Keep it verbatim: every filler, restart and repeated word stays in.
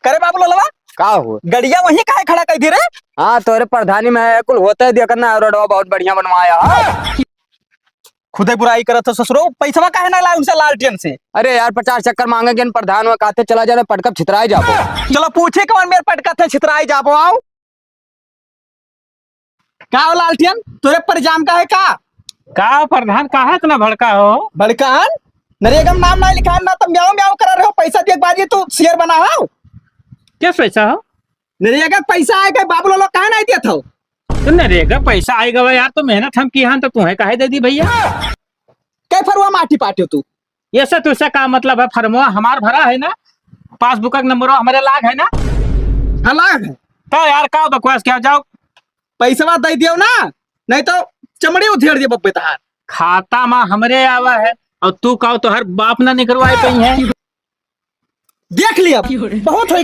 अरे बाबू ललवा, का हो? गड़िया वहीं काहे खड़ा कर दी रे? हाँ, तोरे प्रधानी में है, कुल होते देखत ना, रोडवा बहुत बढ़िया बनवाया है। खुदे बुराई करत हो ससुरो, पैसवा काहे ना लाए उनसे लालटेन से? अरे यार, पचास चक्कर मांगे गन प्रधान, वो कहते चला जाने पटकब छितराए जाबो। चलो पूछे कौन मेर पटकत है, छितराए जाबो, आओ। का हो लालटेन, तोरे पर जाम का है का? का प्रधान, काहे इतना भड़का हो? भड़कान? नरेगा में नाम ना लिखान ना तो म्याऊ म्याऊ करा रहे हो, पैसा दिए के बाद ये तू शेर बना हो। क्या पैसा हो? नरेगा के पैसा आए गए, बाबू लोग काहे नहीं दिया था? तो नरेगा पैसा आए गवा यार, तो मेहनत हम की हन, तो तुम्हें काहे दे दी भैया? कै फरुआ माटी पाट्यो तू? ये से तुझसे का मतलब है? फर्मवा हमार भरा है ना, पासबुक का नंबरवा हमारे लाग है ना। हाँ, लाग है। तो यार का बकवास क्या, जाओ। पैसवा दे दियो ना, नहीं तो चमड़ी उधेड़ दिए बब्बे तहार। खाता मा हमरे आवा है और तू का तोहर बाप ना निकलवाए पई है। देख लिया, बहुत होई